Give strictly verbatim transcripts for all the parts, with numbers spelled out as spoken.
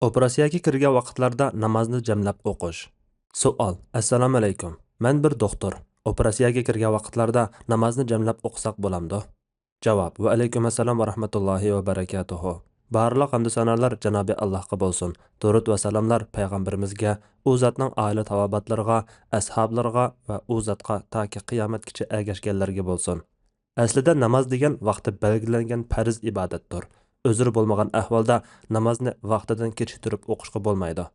ئوپېراتسىيەگە كىرگەن ۋاقىتلاردا نامازنى جەملەپ ئوقۇش. سوئال: ئەسسالامۇئەلەيكۇم. مەن بىر دوختۇر. ئوپېراتسىيەگە كىرگەن ۋاقىتلاردا نامازنى جەملەپ ئوقۇساق بولامدۇ؟ جاۋاب: ۋەئەلەيكۇم ئەسسالام ۋە رەھمەتۇللاھى ۋە بەرەكاتۇھۇ. بارلىق ھەمدۇ سانالار جانابى ئاللاھقا بولسۇن. دۇرۇد ۋە سالاملار پەيغەمبىرىمىزگە، ئۇ زاتنىڭ ئائىلە تاۋابىئاتلىرىغا، ئەسھابلىرىغا ۋە ئۇ زاتقا تاكى قىيامەتكىچە ئەگەشكەنلەرگە بولسۇن. ئەسلىدە ناماز دېگەن ۋاقتى بەلگىلەنگەن پەرز ئىبادەتتۇر. ئۆزرى بولمىغان ئەھۋالدا نامازنى ۋاقتىدىن كېچىكتۈرۈپ ئوقۇشقا بولمايدۇ.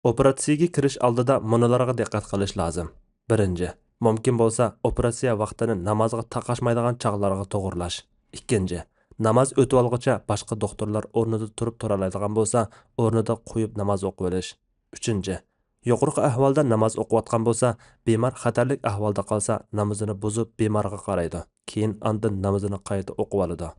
ئوپېراتسىيىگە كىرىش ئالدىدا مۇنۇلارغا دىققەت قىلىش لازىم. بىرىنچى، مۇمكىن بولسا ئوپېراتسىيە ۋاقتىنى نامازغا تاقاشمايدىغان چاغلارغا توغرىلاش. ئىككىنچى، ناماز ئۆتۈۋالغۇچە باشقا دوختۇرلار ئورنىدا تۇرۇپ تۇرالايدىغان بولسا، ئورنىدا قويۇپ ناماز ئوقۇۋېلىش. ئۈچىنچى، يۇقىرىقى ئەھۋالدا ناماز ئوقۇۋاتقان بولسا، بىمار خەتەرلىك ئەھۋالدا قالسا، نامىزىنى بۇزۇپ بىمارغا قارايدۇ، كېيىن ئاندىن نامىزىنى قايتا ئوقۇۋالىدۇ.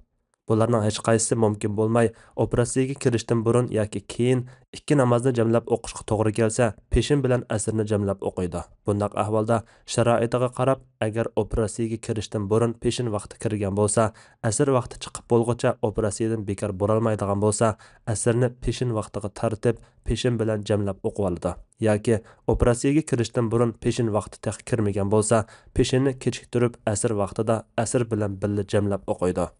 بۇلارنىڭ ھېچقايسىسى مۇمكىن بولماي، ئوپېراتسىيىگە كىرىشتىن بۇرۇن ياكى كېيىن ئىككى نامازنى جەملەپ ئوقۇشقا توغرا كەلسە، پېشىن بىلەن ئەسىرنى جەملەپ ئوقۇيدۇ. بۇنداق ئەھۋالدا شارائىتىغا قاراپ، ئەگەر ئوپېراتسىيىگە كىرىشتىن بۇرۇن پېشىن ۋاقتى كىرگەن بولسا، ئەسىر ۋاقتى چىقىپ بولغۇچە ئوپېراتسىيىدىن بىكار بولالمايدىغان بولسا، ئەسىرنى پېشىن ۋاقتىغا تارتىپ، پېشىن بىلەن جەملەپ ئوقۇۋالىدۇ. ياكى ئوپېراتسىيىگە كىرىشتىن بۇرۇن پېشىن ۋاقتى تېخى كىرمىگەن بولسا، پېشىننى كېچىكتۈرۈپ، ئەسىر ۋاقتىدا ئەسىر بىلەن بىللە جەملەپ ئوقۇيدۇ.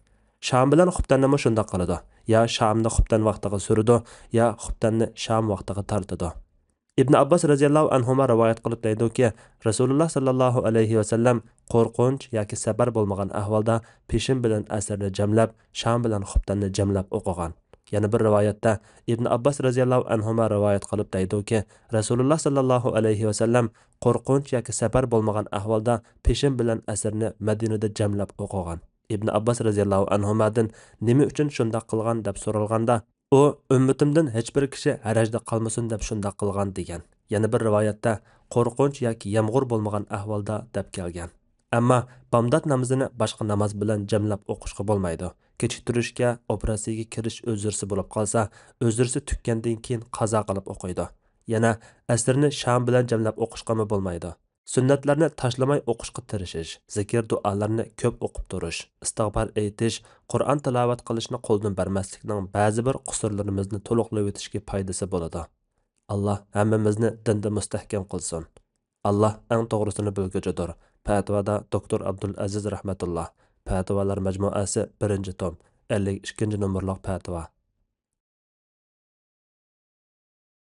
شام بىلەن خۇپتەننىمۇ شۇنداق قىلىدۇ. يا شامنى خۇپتەن ۋاقتىغا سۈرىدۇ، يا خۇپتەننى شام ۋاقتىغا تارتىدۇ. ئىبن ئابباس رەزىياللاھۇ ئەنھۇما رىۋايەت قىلىپ دەيدۇكى، رەسۇلۇللا ساللاللاھۇ ئەلەيھى ۋەسەللەم قورقۇنچ ياكى سەپەر بولمىغان ئەھۋالدا پېشىن بىلەن ئەسىرنى جەملەپ، شام بىلەن خۇپتەننى جەملەپ ئوقۇغان. يەنە بىر رىۋايەتتە ئىبن ئابباس رەزىياللاھۇ ئەنھۇما رىۋايەت قىلىپ دەيدۇكى، رەسۇلۇللا ساللاللاھۇ ئەلەيھى ۋەسەللەم قورقۇنچ ياكى سەپەر بولمىغان ئەھۋالدا پېشىن بىلەن ئەسىرنى مەدىنىدە جەملەپ ئوقۇغان. ئىبن ئابباس رەزىياللاھۇ ئەنھۇمادىن نېمە ئۈچۈن شۇنداق قىلغان دەپ سورالغاندا، ئۇ، ئۈممىتىمدىن ھېچبىر كىشى ھەرەجدە قالمىسۇن دەپ شۇنداق قىلغان دېگەن. يەنە بىر رىۋايەتتە قورقۇنچ ياكى يامغۇر بولمىغان ئەھۋالدا دەپ كەلگەن. ئەمما بامدات نامىزىنى باشقا ناماز بىلەن جەملەپ ئوقۇشقا بولمايدۇ. كېچىكتۈرۈشكە، ئوپېراتسىيىگە كىرىش ئۆزرىسى بولۇپ قالسا، ئۆزرىسى تۈگىگەندىن كېيىن قازا قىلىپ ئوقۇيدۇ. يەنە ئەسىرنى شام بىلەن جەملەپ ئوقۇشقىمۇ بولمايدۇ. سۈننەتلەرنى تاشلىماي ئوقۇشقا تىرىشىش، زىكىر دۇئالارنى كۆپ ئوقۇپ تۇرۇش، ئىستىغپار ئېيتىش، قۇرئان تىلاۋەت قىلىشنى قولدىن بەرمەسلىكنىڭ بەزى بىر قۇسۇرلىرىمىزنى تولۇقلىۋېتىشكە پايدىسى بولىدۇ. ئاللا ھەممىمىزنى دىندا مۇستەھكەم قىلسۇن. ئاللا ئەڭ توغرىسىنى بىلگۈچىدۇر. پەتىۋادا دوكتور ئابدۇلئەزىز رەھمەتۇللا. پەتىۋالار مەجمۇئەسى، بىرىنچى توم، ئەللىك ئىككىنچى نومۇرلۇق پەتىۋا.